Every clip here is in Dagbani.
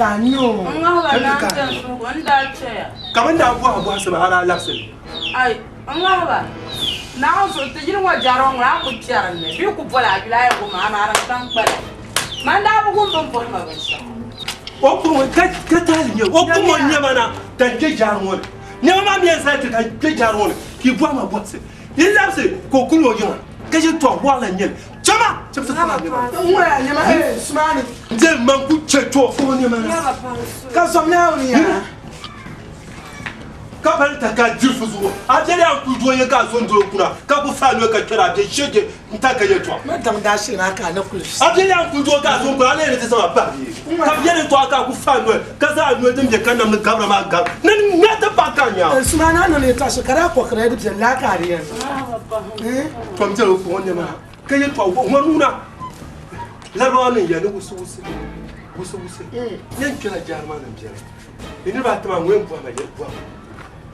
ka a nya o. N ŋahi ba naan chani suhigu, n daa chaya. Ka bɛ ni daa bɔhi bɔhisi maa, a daa labisi li. Ai, n ŋahi ba, Naawuni zuɣu ti yili ŋɔ jɛri o ŋuna, a ku kpɛri n ni, bɛ yi ku boli a yuli a yi wum a, amaa din kam kpala. Man daa bi wum bɛ ni bɔhi ma binshɛɣu. O kpuɣi ŋɔ ka taali nyɛ o kpuɣi ŋɔ nɛma na ka n kpe jaara ŋɔ ni. Nɛma maa mi yɛn zali ti ka n kpe jaara ŋɔ ni ka yi bɔhi ma bɔhisi. Yi labisi ka o kuli o yiŋa ka yɛtɔɣ wɔɣila n-nyɛ li. Chama! Chibisi kpuɣi a nɛma na. N ŋɔya nɛma, ee, Sumaani. N-deli man ku chɛ to kpuɣi nɛma na. Ka zom Naawuni yaa. Ka bali ta ka diri fu zuɣu. A biɛli a kuli doo yɛ ka a zo n-doli kuna ka ku fa a noli ka kpɛri a bɛ shege n-ta ka yɛltɔɣa. Ma daŋ daa shiri maa ka a ni kuli. A biɛli a kuli doo ka a zo n-kuna a lee ni ti zaŋ a pahi bee? Ka biɛli n-tɔɣa ka a ku fa a noli ka zaŋ a noli din be ka namdi gabira maa gab ni ŋmɛri ti pahi ka a nya. Sumaani a niŋ yɛltɔɣa shɛli ka daa kɔkirila di biɛli laa ka a di yɛn niŋ. Tom biɛli o kpuɣi o nɛma na ka yɛltɔɣa ŋɔ ŋɔ nuu na. Laribawa ni n-yɛli ni wusiwusi wusiwusi yɛn kpɛla jaara maa ni m-biɛli. Ni niriba ata maa ŋun yɛn bɔhi ma yɛli bɔhi ma,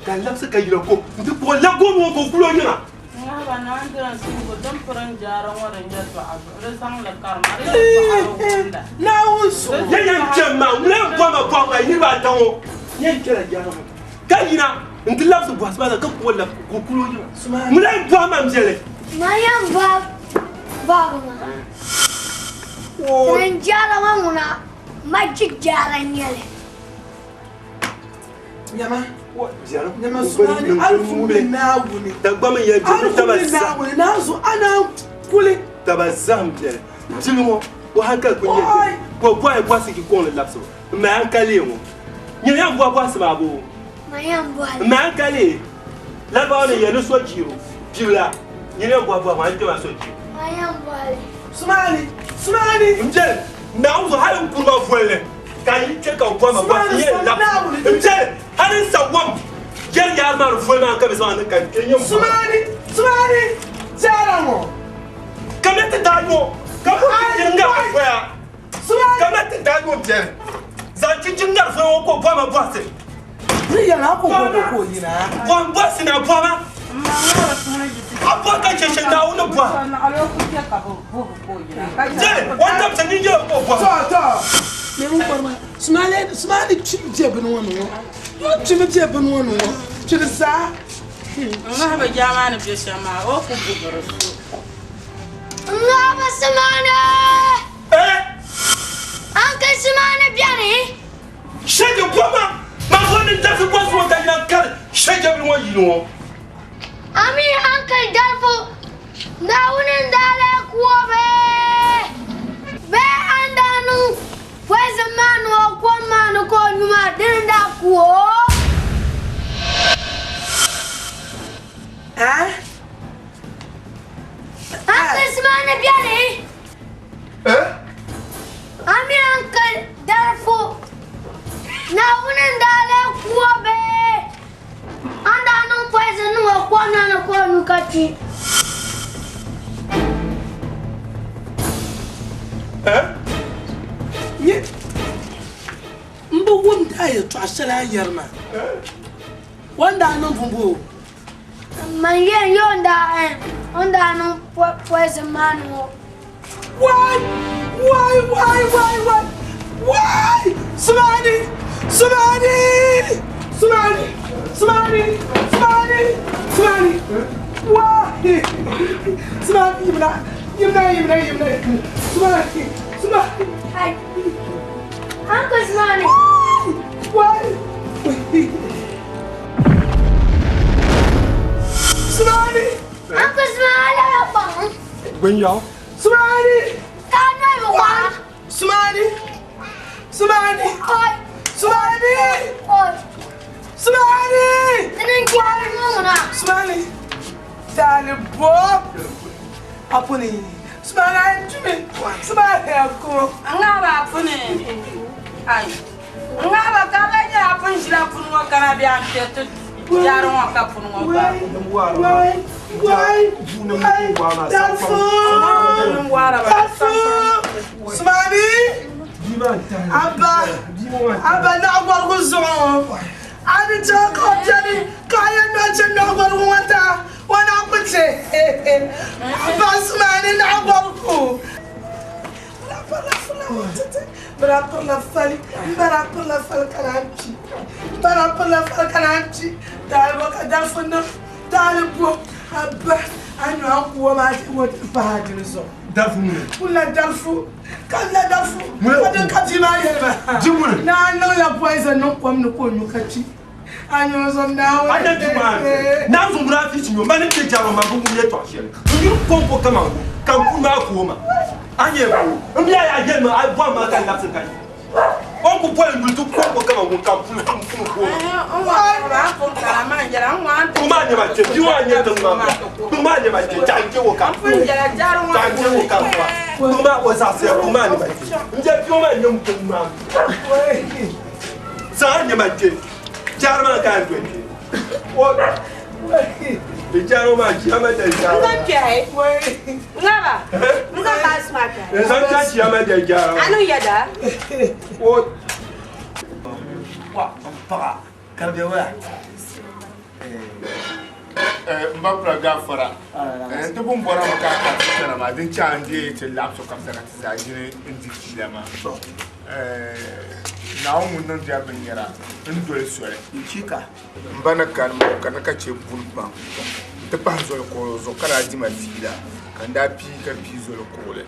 ka n labisi ka yina ko nti kpuɣi lagoom ŋɔ ka o kuli o yiŋa. Ŋahiba naa n-diri n suhigu din piri n jaara ŋɔ din nyɛ dɔɣa zuɣu di zaŋ li karima di yɛn dɔɣa di wumda. Naawuni zuɣu. Yɛn yɛn kpɛm maa ŋun yɛn bɔhi ma bɔhigu maa niriba ata ŋɔ yɛn kpɛla jaara ŋɔ ka yina nti labisi bɔhisi maa zaa ka kpuɣi lab ka o kuli o yiŋa. Ŋun yɛn bɔhi ma m-beli. Man yɛn bɔhi bɔhigu maa. Din jaara ŋɔ ŋuna Magic jaara n-nyɛ li. Nyama, nyama sumaani alifu ni Naawuni. Dagbam n-yɛn di Alifu taba ni zahim. Naawuni, naanzu a naan kuli. Taba zahim biɛli. Dili ŋɔ, o hankali kuli nyɛ dini. Ka o bɔhi bɔhisi ki kɔŋ li labisibu. M ma hankali ŋɔ. Nyini yɛn bɔhi bɔhisi maa boo? Ma yɛn bɔhi li. M ma hankali Laribawa ni yɛn ni so jiibu bibila. Nyini yɛn bɔhi bɔhigu maa, n kpɛma so jiibu. Ma yɛn bɔhi li. Sumaani, Sumaani. M biɛli, Naawuni zuɣu hali n kuri ma volli ka yi kpe ka bɔhi ma bɔhisi n yɛn labisi. M biɛli, hali n sa wom jɛri yaari maa ni voli maa ka bɛ zaŋ a niŋ ka n kpe n yɛn bɔhi ma. Sumaani, Sumaani, jaara ŋɔ. Kamina ti daa yo, ka bɔhi ti jiri ŋari voya. Sumaani. Kamina ti daa yo biɛli, zaŋ chinchini ŋari voya ŋɔ ka o bɔhi ma bɔhisi. Ni yɛli a ko ko ko yina. Bɔhim bɔhisi na bɔhi ma. A bɔhi ka chɛ shɛli Naawuni ni bɔhi. Jɛ, o ni dabisa nyin yɛli o bɔhi. Tɔ tɔ niriba kɔri maa Sumali Sumali kpimi bɛ bini ŋɔ ni ŋɔ o kpimi bɛ bini ŋɔ ni ŋɔ kpiri zaa. N ŋahi bi jaa maa ni bɛ shɛm maa o ku guhiri so. N ŋahi ba Sumani! Eh! Uncle Sumani bɛni? Shege bɔma ma bɔ ni dafi bɔ zuɣu ka yina kari shege bili ŋɔ yili ŋɔ. Ami Uncle Dalifu, Naawuni n-daa lee ku o bee? Bee a ni daa niŋ poison maa niŋ o kom maa ni ka o nyu maa dini n-daa ku o? Eh? Uncle Sumani beni? Eh? Ami Uncle Dalifu, Naawuni n-daa lee ku o bee a ni daa niŋ poison niŋ o kom la ni ka o nyu ka kpi? Eh? Nyɛ m bi wumdi a yɛtɔɣ shɛli a ni yɛri maa. O ni daa niŋ pumpɔŋɔ. Man yɛn yo n daa o ni daa niŋ poison maa ni ŋɔ. Wai! Wai! Wai! Wai! Wai! Wai! Sumani! Sumani! Sumani! Sumani! Sumani! Sumani! Wai! Sumani yimina! Yimina! Yimina! Yimina! Sumani! Sumani! Hai! Uncle Sumani! Wai! Wai! Sumani! Uncle Sumani la kpaŋ. Gbunyaɣu. Sumani! Ka a noli bi waɣa. Sumani! Sumani! Oi! Sumani! Oi! Sumani! Dini n-jɛri ŋɔ ŋuna. Sumani! Taali bo! Apuni! Sumani a yi tumi! Sumani a ko! N ŋahi ba apuni. Ai! N ŋahi ba ka a lahi nyɛla a pun ʒila puni ŋɔ kana bee a ni kpe ti jaara ŋɔ ka puni ŋɔ gbaai. Wai! Wai! Wai! Taali Taali Sumani! Abba! Abba naɣigɔrigu zuɣu! A ni chaŋ ka o beni ka a yɛn noli chɛ naɣigɔrigu ŋɔ ta o naɣ ku chɛ. Abba Sumani naɣigɔrigu! Lafa lafa lafa. Bɛ daa pirila fali, m ba daa pirila fali ka naan kpi. M ba daa pirila fali ka naan kpi. Taali bɔ ka dalifu niŋ, taali bɔ a ba a nyu a ni ku o maa ti o ti pahi a dini zuɣu. Dalifu ŋuni? Kulla dalifu, ka la dalifu, ka din ka bia maa yɛli ba. Di ŋuni? Naa niŋla poison niŋ kom ni ka o nyu ka kpi. A nyu zom Naawuni. A na di maa ni. Naa zuŋ daa fi ti nyo ma ni kpe jɛriba maa bi wum yɛtɔɣ shɛli. N yuli kɔŋko kaman ŋɔ, ka n kul maa ku o ma. A nyɛ bo? M bia yaa yɛli ma a bɔhim ma ka n labisi ka yi. O ni ku boli n yuli ti kɔŋko kaman ŋɔ ka n puli n puni ku o ma. Tiŋ maa nyɛ ma kpe, bia maa nyɛ tiŋ maa bia. Tiŋ maa nyɛ ma kpe, chaɣ n-je o ka n ku o. Chaɣ n-je o ka n ku a. Tiŋ maa o zaɣisiya, tiŋ maa nyɛ ma kpe. M bia bia maa nyɛ tiŋ maa bia. Zaŋ nyɛ ma kpe, jaara maa ka a yɛn doli kpe. O di jaara maa chiyaama dali jaara. N zaŋ kpɛhi. Ŋaba. N zaŋ baasi maa kpɛhi. N zaŋ kpɛhi chiyaama dali jaara maa. A niŋ yɛda? O. Wa n paɣa ka di bɛ waya. N ba pira gaafara n ti pun bɔra mi ka a ti chana maa din chɛ a n deei ti laɣim sokam zaa ka ti zaa ʒini n di fiila maa Naawuni ŋun niŋdi ya binyɛra n doli soli n ba ni kani maa o kanna ka chɛ buni pam n ti pahi zoli kuɣili zuɣu ka daa di ma fiila ka n daa pii ka pii zoli kuɣili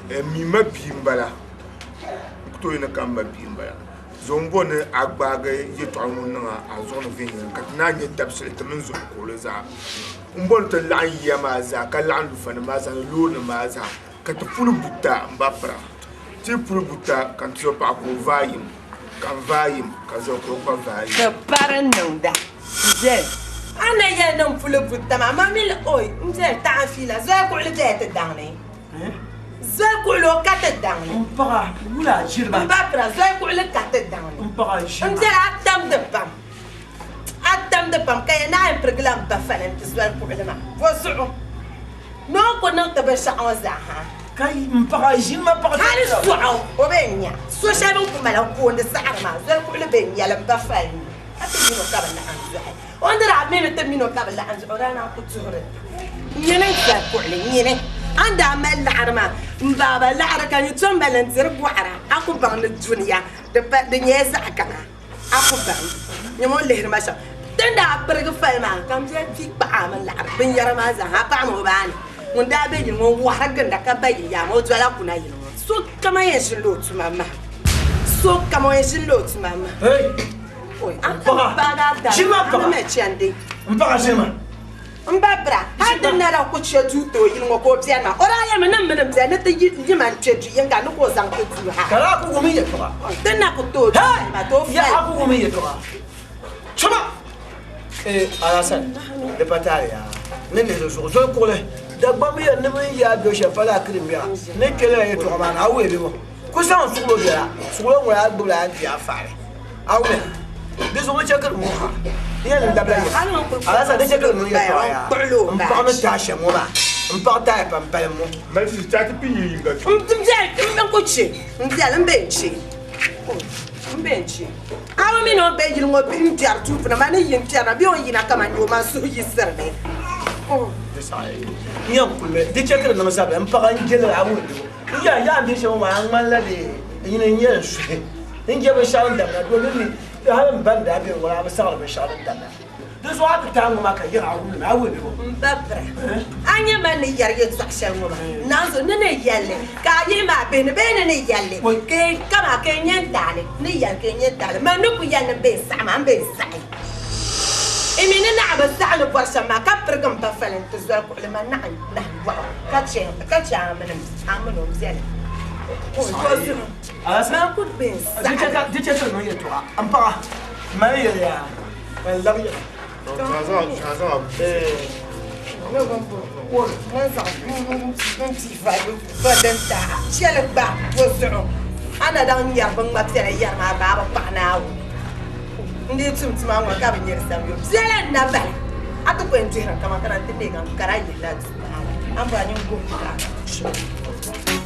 n mi ma bia m bala n ku tooi ni ka m ma bia m bala Zo m-bo ni a gbaagi yɛtɔɣa ŋɔ niŋ a zuɣu ni viɛnyɛliŋga ka ti naan nya dabisili ti mini zuɣu kuɣili zaa. M bo ni ti laɣim yiya maa zaa ka laɣim lufanim maa zaa ni loorinima maa zaa ka ti puli buta m-ba pira. Ti yi puli buta ka n ti zo paɣa ka o vaai yim, ka n vaai yim ka zuɣu ka o gba vaai yim. Ti pari niŋda n-zali. A na yɛli ni m puli buta maa, ma mi oi n-zali taɣim fiila zoli kuɣili bela ti daŋ ni. Zoli kuɣili o ka ti daŋ ni. M paɣa wula a ʒiri ba. M ba pira zoli kuɣili ka ti daŋ ni. M paɣa ʒiri ba. N biɛla a tamdi pam. A tamdi pam ka yɛn naai pirigila m ba fali n-ti zoli kuɣili maa. Bɔ zuɣu ni o ku niŋ ti binshɛɣu ŋɔ zaa ha? Ka m paɣa ʒini ma paɣa Hali sɔɣu o bee n-nya so shɛli bɛ ni ku mali n-koondi saɣiri maa zoli kuɣili bee n-nya li m ba fali ni ka ti mini o ka bɛ laɣim zɔhi. O ni daa mi ni ti mini o ka bɛ laɣim zuɣu, o daa naan ku tuhiri nyini n-zali kuɣili nyini. A ni daa mali laɣiri maa, m baaba laɣiri ka nyin tom mali n-diri bɔɣira, a ku baŋ ni dunia di pa di nyɛla zaɣ gaŋa, a ku baŋ nyama o ni lihiri ma shɛm. Ti ni daa pirigi fali maa ka m bia kpi kpaɣi a mini laɣiri binyɛra maa zaa ha, paɣa mi o baa ni ŋun daa be yili ŋɔ n-wɔhiri ginda ka ba yili yaa maa, o dola kuna yili ŋɔ. Sokam a yɛn ʒinila o tuma maha. Sokam o yɛn ʒinila o tuma maha. M paɣa ʒini M ba bira, hal di nala ku chɛ duu ti o yili ŋɔ ka o beni maa, o daa yɛlimi ni m mini m bia ni ti yi ma n-kpe du yiŋga ni ka o zaŋ ti duu ha. Ka daa ku wum n yɛtɔɣa. Ti na ku tooi duu maa ti o fali. A ku wum n yɛtɔɣa. Chama! Ee, Alhassan, di pa taali yaa. Ni lihi di zuɣu zoli kuɣili Dagbamb yɛli ni bɛ ni yaai do shɛli pala akili mɛra ni kpe lala yɛtɔɣa maa ni, a wuhi bɛ ŋɔ ku zaŋ suɣulo biɛla, suɣulo ŋɔ yaa gbubila a ni ti yaa faɣili. A wumya? Di zuɣu di chɛ ka di ŋɔ ha n yɛn niŋ dabila yɛm. Alhassan, di chɛ ka di niŋ yɛtɔɣa yaa. M paɣa ni taai shɛm ŋɔ maa, m paɣa taaya pam palim ŋɔ. Mali ti chaai ti pii yinga M biɛli n ku chɛ, m biɛli m be n chɛ. M be n chɛ. A bi mi ni o be yili ŋɔ bihi m-biɛri duu puuni, amaa ni yi n-kpɛrina bee o ni yina kaman nyɛ o maŋ suhu yiɣisirimi. N yɛn kulimi di chɛ ka di niŋ zabili m paɣa n je lala a wuhi di n yɛn yaa n bihi shɛba ŋɔ a ŋmanila dee nyini n nyɛ n suhi n je binshɛɣu din damda domin mi hali m ba ni daa beni ŋɔ a bi saɣiri binshɛɣu din damda. Di zuɣu a ti taai ŋɔ maa ka yɛri a wumdi mi, a wuhi bɛ bɔ? M ba bira, a nya man ni yɛri yɛtɔɣ shɛli ŋɔ maa, naanzu ni ni yɛli li ka a yihi ma a bihi ni bee ni ni yɛli li ka yi kaman ka yi nya n taali, ni yɛli ka yi nya n taali, man ni ku yɛli ni m be n saɣi maa, m be n saɣi. I mi ni naɣ bi saɣi ni bɔri shɛm maa, ka pirigi m ba fali nti zoli kuɣili man naɣ nahi yɔɣu ka chɛ a mini o biɛli. Man ku be n saɣi. Di chɛ ka di niŋ yɛtɔɣa, m paɣa, mali yɛli yaa. Chɛli gba o zuɣu a na daŋ nyɛri bin ŋma piɛla yɛri maa baa bi paɣi Naawuni n dii tum tuma ŋɔ ka bi nyɛri samyo piɛla n na bala a ti ku yɛn dihiri kaman kana n ti neegi n kara yihila duu maa ni a ni bɔri a nyin guhi ka Bɛ kɔrimi.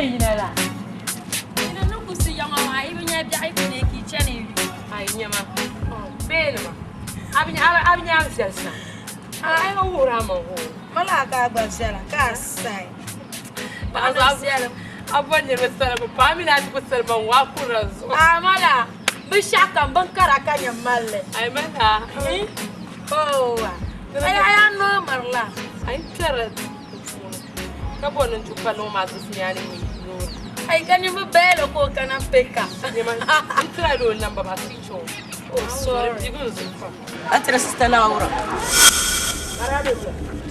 yina la. Ina ni kusi yaŋɔ maa i bi nya biɛɣu ku ne ki chani yu. Ai nyama. Bee nima. Abi abi nya viɛli shɛm. Ai ma wuhiri a ma hoo. Mala ka gba viɛla ka a sahi. Paɣa a bɔ niriba salima paɣa mi na ti ku salima waa kurila zuɣu. A mala binshaɣu kam bin kara ka nyɛ malli. Ai mala. Oh. Ai ai a noo mirila. Ai kpɛrila puuni ka bɔ ni n tu palli ŋɔ maa zuɣusi ni loori. Ai ka nyɛ bi bɛɛli ka o kana peka. Nyama n try do number ma switch on. Oh sorry. Digun zuɣu pam. An tira sister na wura.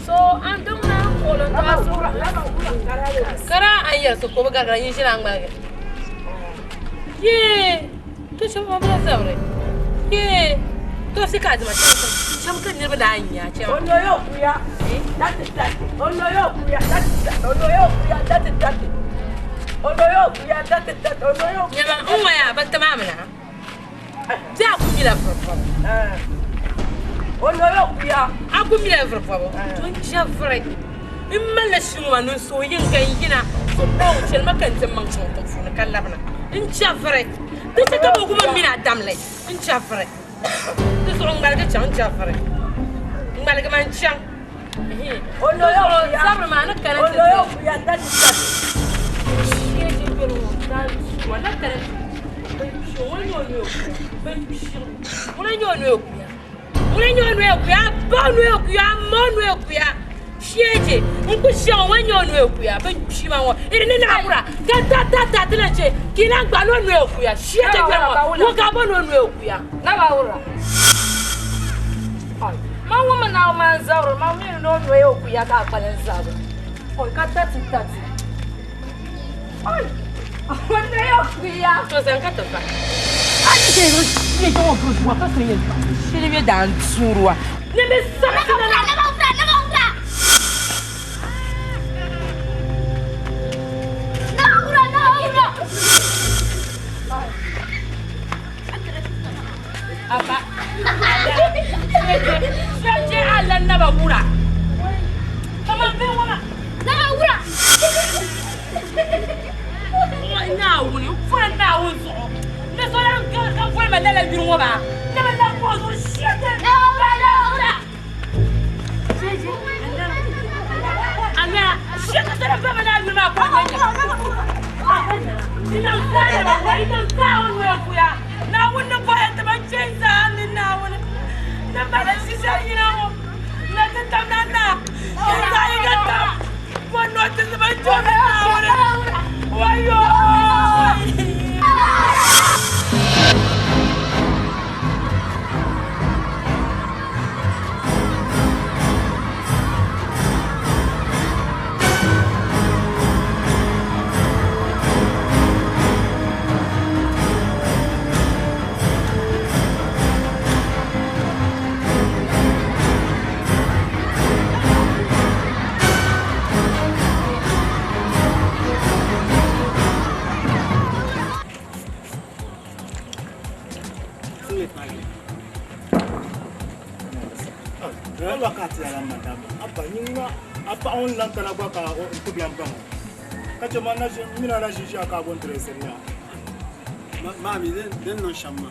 So an dum na kolon ta su. Kara an yɛrɛ so ko bɛ garigara yin ʒina ŋmaligi. Yee! To shɛba ma bila zabiri. Yee! To si ka dima shɛm ka niriba daa nya chɛma. Onoyo kuya. Dati dati. Onoyo kuya dati dati. Onoyo kuya dati dati. Onoyo kuya dati dati. Onoyo. Nyama n ŋɔya ba tamaam na. Bi a ku mila vuri pɔbu. Onoyo kuya. A ku mila vuri pɔbu. To n chɛ vuri. N malila shii ŋɔ maa ni n suhu yin ka n yina. So kpaŋ chɛli ma ka n ti maŋ chaŋ tiŋ puuni ka labina. N chɛ vuri. Di chɛ ka bi ku mi mina damli. N chɛ vuri. Di zuɣu ŋmaligi chaŋ n chɛ vuri. Ŋmaligi ma n chaŋ. Onoyo kuya. Zabiri maa ni kana ti Onoyo kuya dati dati. Ma wumi na ma zabiri ma mi ni o noya o kuya ka kpalim zabiri. Oi ka tati tati. Oi. Onoyo kuya. To zan ka tafa. Shiri dan turuwa. Ne be sabati na Na ba wura, na ba wura. Na wura, na wura. Aba. Sai Allah na ba wura. Kama be wala. Na ba wura. Na wuni, fura na wuni zuɣu. Ne so lan ka boli ma lala yuri ŋɔ maa. Ne bɛ na kɔɔ zuɣu shɛti. Na ba wura, na ba wura. Ana shɛti tana bɛ ma na yuri maa kɔɔ nya. Ina zaa ba wa ina zaa wani waya kuya. Na wuni bɔya ti ma chɛ zaa ni na wuni. Ne ba na shisha yina ŋɔ. Na ti tam na na. Ke zaa yi ka tam. Bɔ nɔ ti ti ma jɔ mi na wuni. Wayo. Wakati ala madam apa nyinga apa on lan kana gwa ka o ntubla mbango kacho mana mina na shisha ka bon dressing na mami den non shamma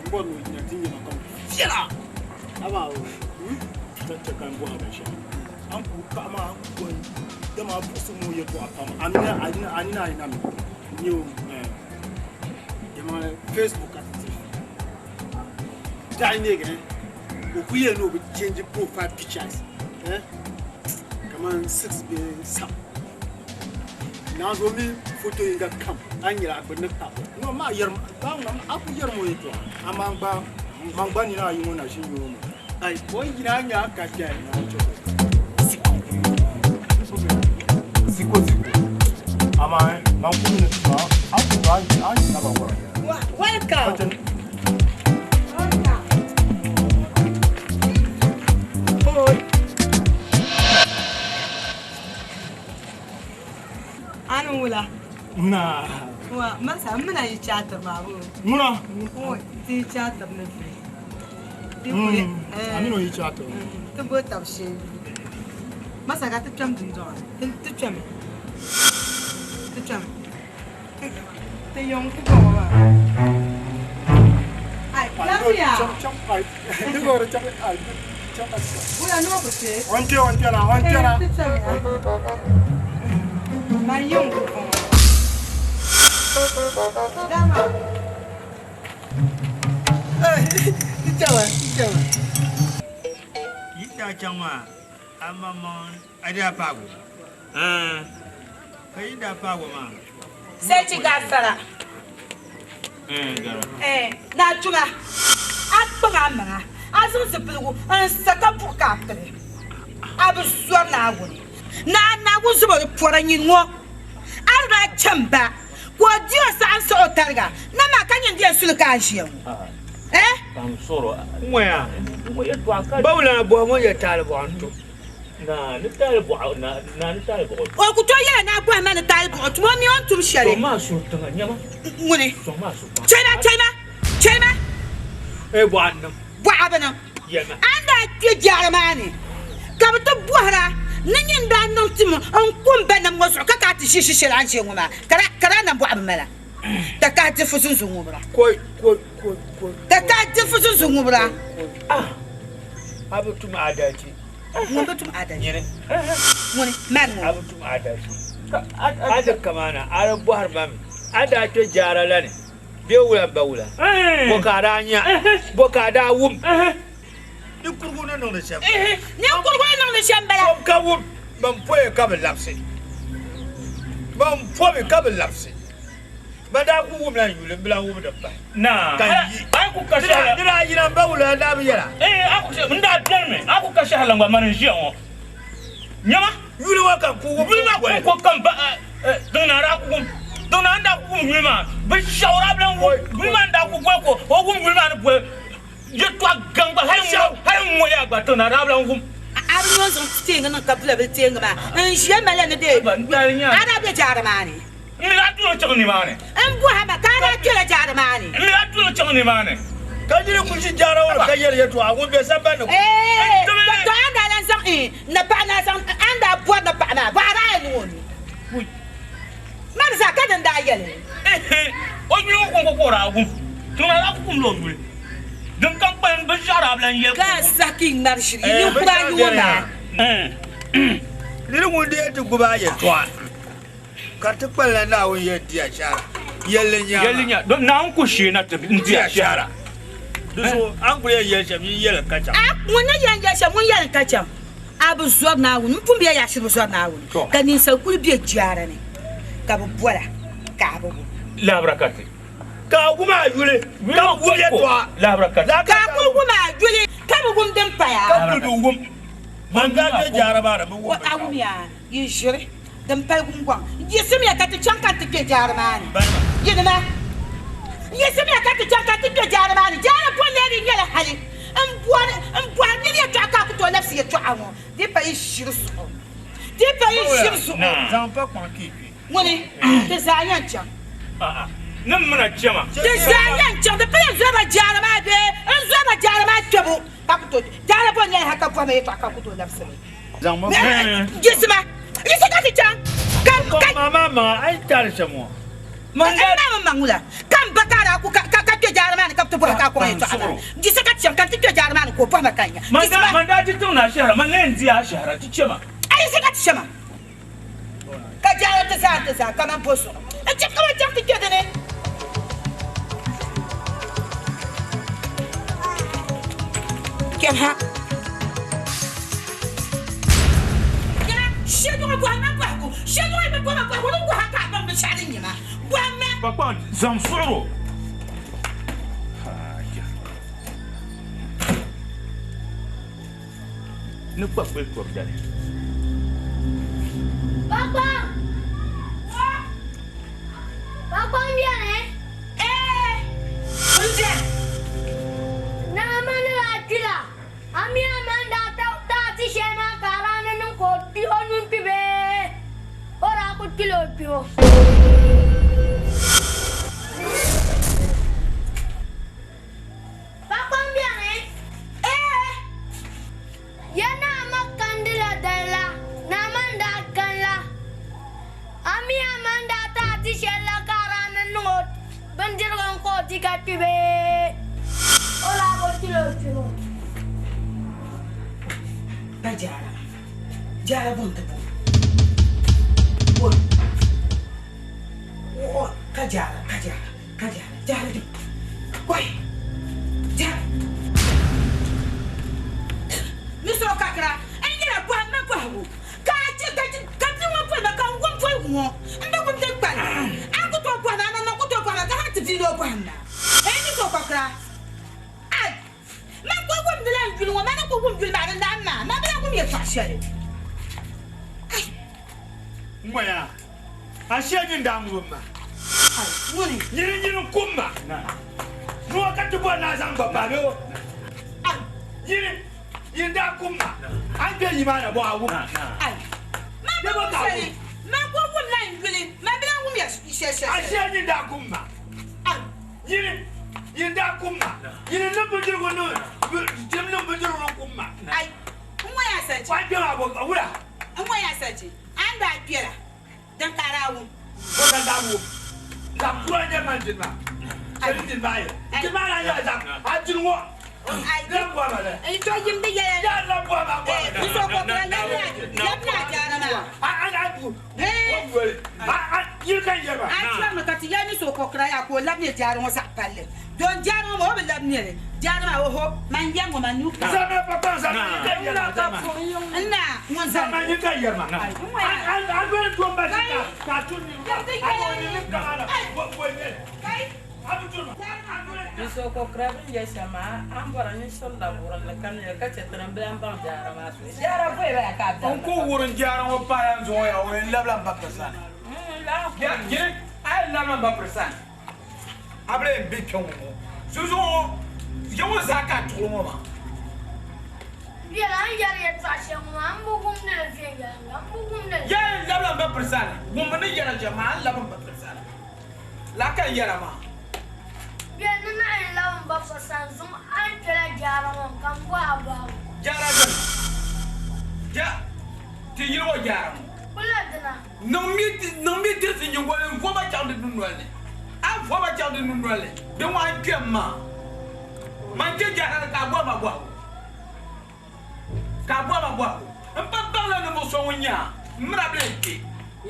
mbon no nya tinga ma kom fiela aba o tacha kan bo ha sha an ku ka ma ko da ma bu su mu ye to apam amina anina anina ina mi new eh ma Facebook active dai nege okuye no be change profile pictures eh come on 6 be sub now zo mi photo inga kam anyira agbene pa no ma yer ba na aku yer mo yeto amangba mangba ni na yimo na shin yo mo ai boy yira nya ka ja na cho siko siko ama ma ku ni ma aku ba an na ba wora Welcome. Wula. Na. Wa masa muna yi chatar babu. Muna. Ko ti chatar ne fi. Amino yi chatar. Ti bo tabshi. Masa ka ti kpɛm dundɔŋ ni. Ti kpɛmi. Ti kpɛmi. Ti yiŋ ku bɔŋɔ maa. Ai, lafiya. Wula ni o bi kpe? O ni kpe, o ni kpɛna, o ni kpɛna. Ti kpɛmiya. Man yiŋ ku bɔŋɔ. Dama. Ti kpɛma, ti kpɛma. Yi daa chaŋ maa, amaŋmaŋ a daa paagi o? Ka yi daa paagi o maa? Sai chi gaafara. Naa Tuma, a kpaŋ a maŋa, a zaŋ zipiligu n-sa ka buɣi ka a pili. A bi zɔri Naawuni. Naa Naawuni zuba di pɔra nyin ŋɔ. A di daa chɛ m-ba ka o di o saɣim n-saɣ o tariga, na maa ka nyin di yɛn suli ka a ʒiya ŋɔ. Eh? Ŋɔya, bawulana bɔhi ŋɔ yɛ taali bɔɣu n-to. O ku tooi yɛla ni a bɔhi ma ni taali buɣu tum o mi o ni tum shɛli. Ŋuni? Chɛli ma, chɛli ma, chɛli ma. Bɔɣa bi niŋ. A ni daa kpe jaara maa ni ka bɛ ti bɔhir a ni nyin daa niŋ tim n-ku m ba nam ŋɔ zuɣu ka ka a ti ʒi ʒi shɛli a ni ʒiya ŋɔ maa, ka daa nam bɔɣa bi mali a. Takahi difu zunzun ŋubira. Takahi difu zunzun ŋubira. A bi tum adalci. Ŋun bi tum adalci. Nyini. Ŋuni? Mani ŋɔ. A bi tum adalci. A di kamana a di bɔhiri ma mi a daa kpe jaara la ni bee wula m-ba wula? Bɔ ka a daa nya? Bɔ ka a daa wum? Ninkurigu ni niŋdi shɛm m-bala. Ninkurigu ni niŋdi shɛm m-bala. Kom ka wum, ban poya ka bi labisi. Ban pobi ka bi labisi. Ban daa ku wumla n yuli, m bi lan wum din pahi. Naa, Ka n yi. a yi ku ka shɛhira. Di daa yina m ba wula n daa bi yɛla. Ee, a ku n daa benimi, a ku ka shɛhira gba mani n-ʒiya ŋɔ. Nyama. Yuli ŋɔ ka n ku wum Yuli maa kɔŋko ka m ba, tiŋ naa daa ku wum. Tiŋ naa n-daa ku wum yuli maa. Binshɛɣu daa bi lan wum. Yuli maa n-daa ku boli ka o wum yuli maa ni boli yɛtɔɣa gaŋ gba hali ŋ-ŋɔya gba tiŋ naa daa bi lan wum. A bi noo zaŋ teeŋa niŋ ka bila bili teeŋa maa n-ʒiya malila ni dee a daa be jaara maa ni. N mi daa tuuli chaŋ nimaani. N bɔhi ma ka a daa kpɛla jaara maa ni. N mi daa tuuli chaŋ nimaani. Ka niri ku ʒi jaara ŋɔ ni ka yɛli yɛtɔɣa ŋun be samban ni. Eeh to a ni daa lan zaŋ napaɣa na zaŋ a ni daa bɔri napaɣa maa bɔ a daa yɛn niŋ o ni mani zaa ka din daa yɛli. O yuli ŋɔ kɔŋko ka o daa wum. Tiŋ maa daa ku wumla o yuli. Din kam kpalim binshɛɣu daa bi lan yɛli ka o Ka a wum. sahi ka yi ŋmari ʒiri yi ninkura ayi ŋɔ maa. Nir ŋun deei ti gbibi a yɛtɔɣa. Ka ti kpalila Naawuni yɛn di ashaara yɛlli nyaŋa. Yɛlli nya, don Naawuni ku shee na ti n-di ashaara. Di zuɣu a ni kuli yɛn yɛli shɛm, yin yɛli ka chaŋ. A ŋun ni yɛn yɛli shɛm, ŋun yɛli ka chaŋ. A bi zɔri Naawuni, m pun bi yɛli a shiri bi zɔri Naawuni. Ka ninsal kuli be jaara ni ka bɛ bol a ka a bi wum. Lahabira ka ti. Ka a wum a yuli, ka bi wum yɛtɔɣa. Lahabira ka ti. Ka a kuli wum a yuli, ka bi wum din paya. Ka kuli bi wum. Ban daa be jaara maa ni bi wum A wumya, yi ʒiri. Din pali gungɔŋ, yiɣisimiya ka ti chaŋ ka ti kpe jaara maa ni. Yinima, yiɣisimiya ka ti chaŋ ka ti kpe jaara maa ni. Jaara bolli di nyɛla hali m-bɔri m-bɔhiri nir yɛtɔɣa ka a ku tooi labisi yɛtɔɣa ŋɔ. Di pa yi ʒiri zuɣu. Di pa yi ʒiri zuɣu. Ŋuni, ti zaa yɛn chaŋ. Ni m mina chama. Ti zaa yɛn chaŋ. Di pala n-zɔri ba jaara maa bee n-zɔri ba jaara maa kpɛbu ka ku tooi. Jaara bolli nyɛla hali ka bɔhima yɛtɔɣa ka a ku tooi labisi li. Yiɣisima, yiɣisi ka ti chaŋ. Ka Ma maa maŋa, a yi taali shɛm ŋɔ. N maa mi maŋ wula, ka m ba ka a daa ku ka kpe jaara maa ni ka bɛ ti bɔhi ka a kɔŋ yɛtɔɣa maa. Yiɣisi ka ti chaŋ, ka n ti kpe jaara maa ni ka o bɔhi ma ka n nya. Yiɣisima. Man daa ti tiŋ ni a shɛhira, man lee n-di a shɛhira, ti chɛ ma. A yiɣisi ka ti chɛ ma, ka jaara ti zaa nti zaa kaman bo zuɣu. N chɛ ka bɛ chaŋ ti kpe di ni. Kpɛm ha. Kpakpaŋ zaŋ suɣir o. Ni kpa kpeli tɔbu dali. Kpakpaŋ! Kpakpaŋ beni? Ee, m beni. Naa mani la kpila. A mi a ma ni daa taai ti shɛli maa ka a daa ni niŋ ka o kpi o nuu kpi bee o daa ku kpila o kpibu? Kpakpaŋ beni? Ee! Ya naa ma kandila dali la. kpi bee o daa bi tiri o kpibu. Pa jaara maa, jaara bo n-ti bo? Bo o ka jaara, ka jaara, ka jaara, jaara di kɔhi, jaara. Ni so kakira n yɛra bɔhim ma bɔhigu ka a chɛ ka ka bia ŋɔ boli ma ka n wum boligu ŋɔ m bi wumdi kpalim a ku tooi bɔhim a maŋmaŋ ku tooi bɔhim ma ka hali ti bia ni o bɔhim ma n ni so kakira a Man ku wumdila n yuli ŋɔ, man ni ku wum yuli maa di laɣim maa, man bi lahi wum yɛtɔɣ shɛli. Ai! N-ŋɔya, a shia nyin daa ŋubi ma. Ai! Ŋuni? Nyini nyini n-kum ma. Nua ka ti bɔri ni a zaŋ ba paai bee o? Ai! Nyini nyin daa kum ma. A ni kpe yi maa na bɔ a wum? Ai! Man bi wum shɛli. Man ku wumla n yuli, man bi lahi wum ya shɛli shɛli. A shia nyin daa kum ma. Ai! Yini, yini daa kum ma. Yini niŋ bindirigu niŋ tim niŋ bindirigu ni kum ma. Ai, n ŋɔ yaa sachi. Wa kpɛma a bo wula? N ŋɔ yaa sachi, a ni daa kpɛla, din ka a daa wum. O ka daa wum. Zaɣ kura n-nyɛ man dini maa. Chɛli dini maa yɛ. Dini maa daa nyɛla zaɣ a dini ŋɔ. Ai, Di lan bɔhi ma lɛ. n to yim di yɛla. Yaa lan bɔhi ma bɔhi ma. N so kɔkura labina a jaara maa. A a a yili ka n yɛri ba. A chɛrimi ka ti yɛli ni so kɔkura yaa ka o labi nyɛ jaara ŋɔ zaɣ palli. Don jaara ŋɔ maa o bi labi nyɛ li. Jaara maa oho man yɛri ŋɔ man nuu kpa. Zama pa kpaŋ zama yili ka n yɛri ma. N naa ŋun Zama zali. yili ka n yɛri ma. A doli dom ba ʒi ka a tuni niriba. A bo niriba kamana bo nyɛ li. A bi tuni ma. Ni so kɔkura bɛ ni yɛli shɛm maa, a ni bɔra ni shirila wurim li ka ni ka chɛ ti ni bi lan baŋ jaara maa soli. Jaara bɔya ba ya ka a bɛri N ku wurim jaara ŋɔ paai n zuŋɔ ya, o yɛn labila m ba piri sani. Yini, a yɛn labila m ba piri sani, a bi lee be kpe ŋɔ ŋɔ. Zuzuŋɔ ŋɔ, ya ŋɔ zaa ka a tuɣili ŋɔ maa. Biɛla, a ni yɛri yɛtɔɣ shɛli ŋɔ maa, m bi wumdi li viɛnyɛliŋga, m bi wumdi li. Ya yɛn labila m ba piri sani, wummi ni yɛra shɛm maa, a ni labi m ba piri sani. Lala ka n yɛra maa. Bɛ ni naɣi n labi m ba fa sani zuŋɔ a ni kpɛla jaara ŋɔ ni ka m bɔhi a bɔhigu. Jaara dini? Ja ti yili ŋɔ jaara ŋɔ. Kula dina. Niŋmi diriti nyiŋgoli n-vo ba chaŋ di dunol ni. A vo ba chaŋ di dunol ni, di ŋɔ a ni kpɛm maa. Man kpe jaara ni ka a bɔhi ma bɔhigu. Ka a bɔhi ma bɔhigu. M pa baŋla ninvuɣ so ŋun nyɛ a, m mini a bi lee kpe. O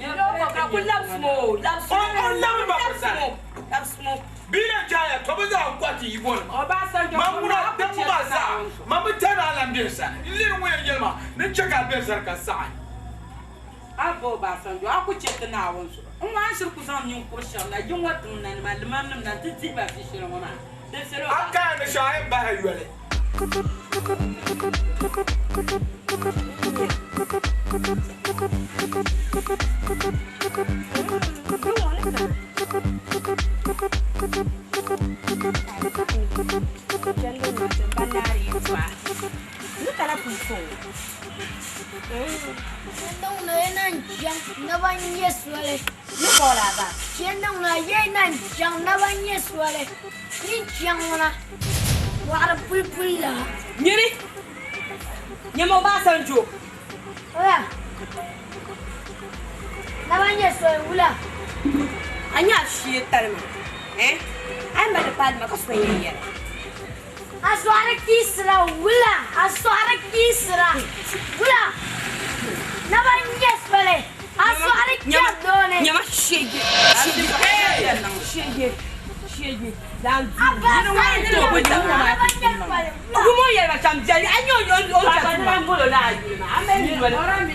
labi ba piri sani. Bɛ yi lee chaaya, tɔ bɛ zaa n-kɔhi ti yi boli ma. Man ŋuna dambu maa zaa, man bi tɛhi ni a lan be n sani. N liri ŋun yɛn yɛli ma ni n chɛ ka a be n sani ka saɣi. A ba Obasanjo, a ku chɛ ti Naawuni zuɣu. N ŋɔ a ni shiri ku zaŋ ninkuri shɛba na yi ŋɔ tiŋ nanima, limamnim na nti dihi ba vi shɛli ŋɔ maa, din salo A kaya ni shɛŋa yɛn bahi yoli. Waɣiri puli puli la. Nyini, nyama Obasanjo. Oya. Naba nyɛ soli wula. A nya a shee talima, eh? A yi mali paali ma ka so yɛn yɛra. A sɔhiri kiisira wula, a sɔhiri kiisira wula. Naba nyɛ soli, a sɔhiri kpɛri dooni. Nyama shege, shege, shege, Gumo yɛlima kam biɛli, a nya o ni